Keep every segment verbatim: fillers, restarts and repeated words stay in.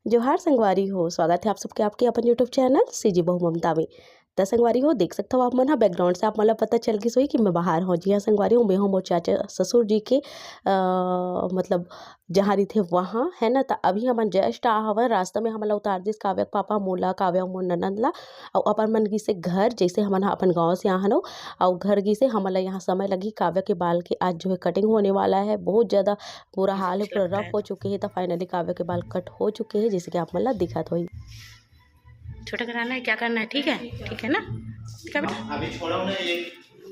जोहार संगवारी हो, स्वागत है आप सबके आपके अपन YouTube चैनल सीजी बहू ममता में। त संगवारी हो, देख सकत हो आप मन ह, बैकग्राउंड से आप मन ला पता चल गिस होही कि मैं बाहर हूँ। जी हाँ संगवारी हो, मैं हूँ मोर चाचा ससुर जी के, अ, मतलब जहाँ रहिथे वहाँ, है ना। त अभी हमन जस्ट आ हवन, रास्ता में हमन ला उतार दिस काव्या के पापा, मोला, काव्या, मोर ननद ला, अउ अपन मन गिसे घर, जैसे हमन ह अपन गाँव से आहन, अउ घर गिसे हमन ला यहाँ समय लगही। काव्या के बाल के आज जो है कटिंग होने वाला है, बहुत ज़्यादा बुरा हाल है, पूरा रफ हो चुके हैं। त फाइनली काव्या के बाल कट हो चुके हैं, जैसे कि आप मन ला दिखत होही। छोटा कराना है, क्या करना है? ठीक है, ठीक है ना? ठीक है बेटा? अभी छोड़ाओ ना, ये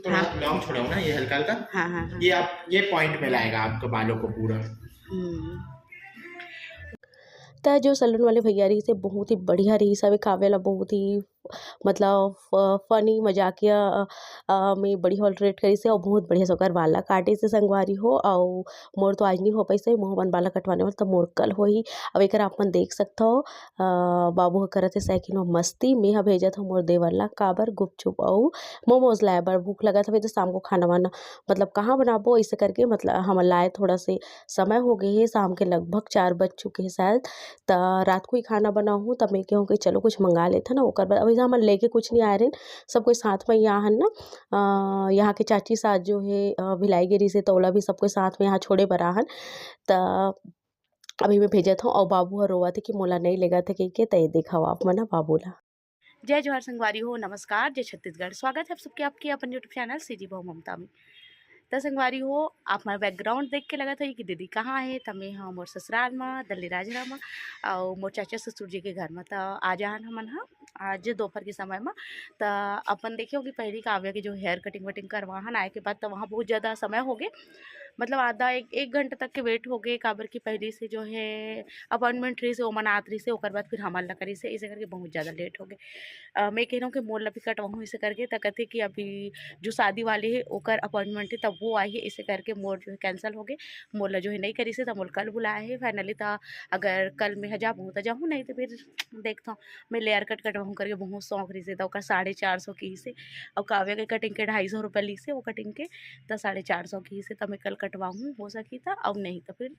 थोड़ा हाँ। लॉन्ग छोड़ाओ ना, ये हल्का हल्का। हाँ, हाँ, हाँ। ये आप, ये पॉइंट में लाएगा आपके बालों को पूरा। हम्म। त जो सैलून वाले भैया रहिस हे, बहुत ही बढ़िया रहिस हवे, काव्या ला बहुत ही मतलब फ-, फनी मजाकिया, अ, अ, में बढ़िया वाला ट्रीट करिस हे अउ बहुत बढ़िया से ओकर बाल ला काटिस हे संगवारी हो। अउ मोर तो आज नहीं हो पाइस हे, मोह मन बाल ला कटवाने वाला, त मोर कल होही। अब एकर आप मन देख सकत हो, अ, बाबू ह करत हे साइकिल में मस्ती। मैं ह भेजत हूँ मोर देवर ला काबर गुपचुप अउ मोमोज लाए बर। भूख लगत हवे त शाम को खाना वाना मतलब कहाँ बनाबो, ऐसे करके मतलब हमन लाए थोड़ा से समय हो गए हे, शाम के लगभग चार बज चुके हैं शायद। त रात को ही खाना बनाहूँ, त मैं कहूँ कि चलो कुछ मंगा लेथन ना। ओकर बाद अभी हमन लेके कुछ नहीं आए रहेन, सब कोई साथ में यहाँ हन ना। अ, यहाँ के चाची सास जो है, अ, भिलाई गे रहिस हे, त ओला भी सब कोई साथ में यहाँ छोड़े बर आहन। त अभी मैं भेजत हूँ, अउ बाबू ह रोवत हे कि मोला नहीं लेगत हे कहिके। त ये देखव आप मन ह बाबू ला। जय जोहार संगवारी हो, नमस्कार, जय छत्तीसगढ़। स्वागत है आप सबके आपके अपन YouTube चैनल सीजी बहू ममता में। त संगवारी हो, आप मन बैकग्राउंड देख के लगत होही कि दीदी कहाँ हे, त मैं ह मोर ससुराल म, दल्लीराजहरा म, अउ मोर चाचा ससुर जी के घर म। त आज आहन हमन ह आज दोपहर के समय म। त अपन देखे हो कि पहली काव्या के जो हेयर कटिंग वटिंग करवाहन, आए के बाद त वहाँ बहुत ज़्यादा समय हो गए, मतलब आधा एक, एक घंटा तक के वेट हो गए, काबर कि पहली से जो है अपॉइंटमेंट रहिस हे, ओमन आत रहिस हे, ओकर बाद फिर हमन ला करिस हे, इसे करके बहुत ज़्यादा लेट हो गए। अ, मैं कह रहा हूँ कि मोर ला भी कटवाहूँ इसे करके, त कथे कि अभी जो शादी वाले हे ओकर अपॉइंटमेंट हे, तब वो आही, इसे करके मोर जो है कैंसिल हो गए। मोर ला जो है नहीं करिस हे, त मोर कल बुलाए हे फाइनली। त अगर कल मैं ह जाबहूँ त जाहूँ, नहीं त फिर देखथों, मैं लेयर कट कटवाहूँ करके बहुत शौक रहिस हे, त ओकर साढ़े चार सौ किहिस हे, अउ काव्या के कटिंग के ढाई सौ रुपया लिहिस हे वो कटिंग के, त साढ़े चार सौ किहिस हे, त मैं कल कटवाहूँ, हो सकी त, अउ नहीं त फिर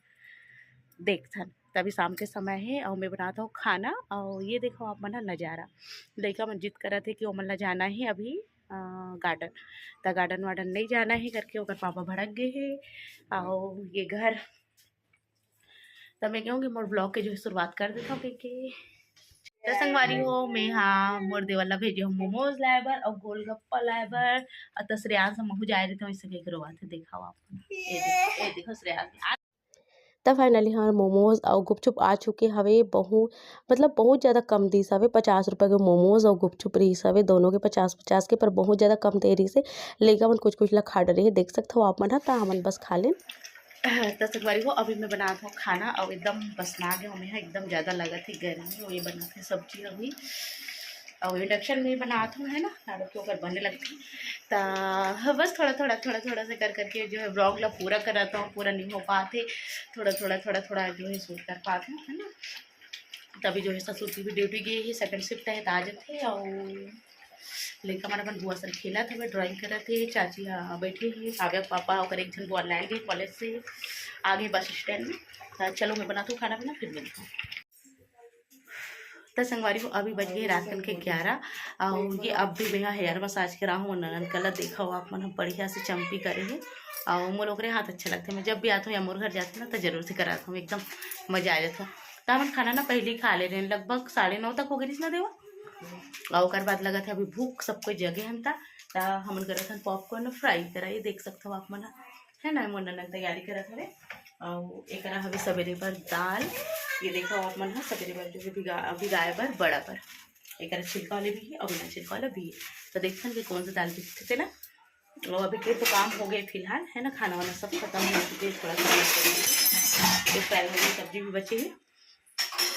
देखथन। त अभी शाम के समय हे अउ मैं बनात हूँ खाना। अउ ये देखो आप मन ह नजारा, लइका मन जिद करत हे कि ओमन ला जाना हे अभी, अ, गार्डन, त गार्डन वार्डन नहीं जाना हे करके ओकर पापा भड़क गए हे। अउ ये घर, त मैं कहूँ कि मोर ब्लॉग के जो है शुरुआत कर देता हूँ कहिके। त संगवारी हो, मैं हा मोर देवर ला भेजे हूँ मोमोज लाए बर अउ गोलगप्पा लाए बर। अउ त श्रेयांश महू जाए रहिते, वैसे कहिके रोवत हे, देखाओ आप मन। ये देखो, ये देखो श्रेयांश। त फाइनली हमर मोमोज अउ गुपचुप आ चुके हवे। बहुत, मतलब बहुत ज़्यादा कम दिस हवे, पचास रुपये के मोमोज अउ गुपचुप रहिस हवे, दोनों के पचास पचास के, पर बहुत ज़्यादा कम दे रहिस हे। लइका मन कुछ कुछ ला खा डरे हे, देख सकत हो आप मन ह। त हमन बस खा लेन। त संगवारी हो, अभी मैं बनात हूँ खाना अउ एकदम बसना गे हूँ मैं ह, एकदम ज़्यादा लगत हे गर्मी। अउ ये बनात हे सब्जी अभी, अउ इंडक्शन में ही बनात हूँ, है ना, काबर कि ओकर बने लगथे। त बस थोड़ा थोड़ा, थोड़ा थोड़ा से कर करके जो है ब्लॉग ला पूरा करत हूँ, पूरा नहीं हो पात हे, थोड़ा थोड़ा, थोड़ा थोड़ा जो है शूट कर पात हूँ, है ना। तभी जो है ससुर जी भी ड्यूटी गए हे, सेकंड शिफ्ट है, त आ जाथे। अउ लइका मन अपन बुआ सन खेलत हवे, ड्राइंग करत हे, चाची ह बैठे हे, काव्या के पापा ओकर एक झन बुआ लाइन गे कॉलेज से, आ गे बस स्टैंड में। त चलो मैं बनात हूँ खाना पीना, फिर मिलत हूँ। त संगवारी हो, अभी बज गए रात कन के ग्यारह। अउ ये अब भी मैं ह हेयर मसाज करा हूँ, ननद कला देखो आप मन ह बढ़िया से चम्पी करे हे। अउ मोला ओकरे हाथ अच्छा लगथे, मैं जब भी आत हूँ या मोर घर जात हूँ ना, त जरूर से करात हूँ, एकदम मजा आ जाथे। त हमन खाना ना पहले ही खा ले रहे हैं, लगभग साढ़े नौ तक हो गए ना देवा। अउ ओकर बाद लगत हे अभी भूख, सब कोई जगे हन, त त हमन करत हन पॉपकॉर्न फ्राई करा, ये देख सकत हो आप मन ह, है ना, मोर ननद तैयारी करत हवे। अउ एकरा हवे सबेरे बर दाल, ये देखो आप मन ह, सबेरे बर जो है भिगा-, भिगाए बर बड़ा बर, एकरा छिलका वाले भी है अउ बिना छिलका वाला भी है। त देखथन कि कौन सा दाल दिखथे ना। अउ अभी के तो काम हो गए फिलहाल, है ना, खाना वाना सब खत्म हो चुके, थोड़ा सा ये फ्राई हो गई, सब्जी भी बचे है।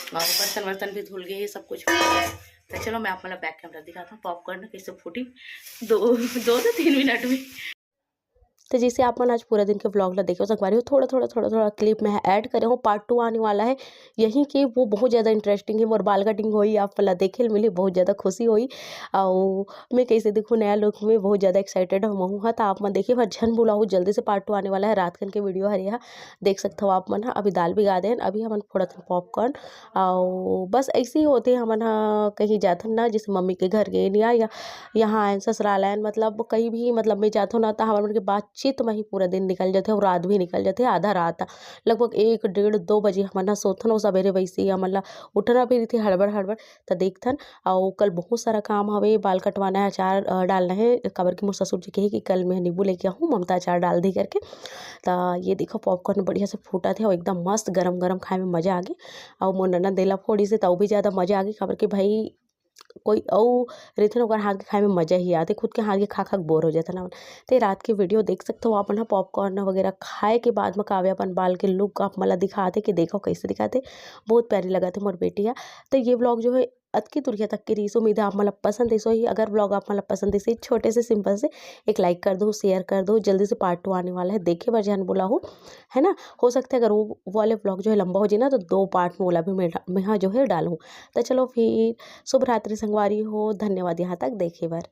अउ बर्तन वर्तन भी धुल गए, सब कुछ हो गया। त चलो मैं आप मन ला बैक कैमरा दिखाता हूँ, पॉपकॉर्न कैसे फूटी दो, दो से तीन मिनट में। तो जैसे आप मन आज पूरा दिन के व्लॉग ला देखे हो संगवारी हो, थोड़ा थोड़ा थोड़ा थोड़ा क्लिप में ऐड करे हो, पार्ट टू आने वाला है यहीं के, वो बहुत ज़्यादा इंटरेस्टिंग है। मोर बाल कटिंग होई, आप ला देखे ल मिली, बहुत ज़्यादा खुशी होई। और मैं कैसे दिखूँ नया लुक में, बहुत ज़्यादा एक्साइटेड हम हूँ। हाँ, तो आप मन देखे भर झन भुलाहू, जल्दी से पार्ट टू आने वाला है। रात कन के वीडियो हरे हा, देख सकते हो आप मन। हाँ, अभी दाल भिगा देन, अभी हमन फोड़त हन पॉपकॉर्न। और बस ऐसे ही होते हमन हा, कहीं जाथन ना, जैसे मम्मी के घर गए या, या यहाँ आयन ससुराल आयन, मतलब कहीं भी, मतलब मैं जाथो ना, तो हमन मन के बातचीत में ही पूरा दिन निकल जाते और रात भी निकल जाते, आधा रात लगभग एक डेढ़ दो बजे हमन हा सोथन। और सवेरे वैसे ही हमन ला उठना भी रहिथे हड़बड़ हड़बड़, तो देखथन। और कल बहुत सारा काम हवे, बाल कटवाना है, अचार अ, डालना है, काबर कि मोर ससुर जी कहे कि कल मैं नींबू लेके आहूँ, ममता अचार डाल दे करके। तो ये देखो पॉपकॉर्न बढ़िया से फूटत हे और एकदम मस्त गरम गरम खाए में मज़ा आ गई। और मोर ननद देला फोड़ी से तो भी ज़्यादा मज़ा आ गई, काबर कि भाई कोई अउ रहिथे ना, ओकर हाथ के खाए में मज़ा ही आथे, खुद के हाथ के खा खा के बोर हो जाथे ना। ते रात के वीडियो देख सकते हो आप मन ह, पॉपकॉर्न वगैरह खाए के बाद में काव्या अपन बाल के लुक आप मन ला दिखाथे कि देखो कैसे दिखाथे, बहुत प्यारी लगत हे मोर बेटी ह। तो ये व्लॉग जो है अतकी दुरिया तक के रहिस, उम्मीद है आप मन ला पसंद आइस होही। अगर व्लॉग आप मन ला पसंद आइस होही, छोटे से सिंपल से एक लाइक कर दो, शेयर कर दो, जल्दी से पार्ट टू आने वाला है, देखे बर झन भुलाहू, है ना। हो सकता है अगर वो वाले व्लॉग जो है लंबा हो जाए ना, तो दो पार्ट में ओला भी मैं डा-, मैं हाँ जो है डालूँ। तो चलो फिर शुभ रात्रि संगवारी हो, धन्यवाद यहाँ तक देखे बर।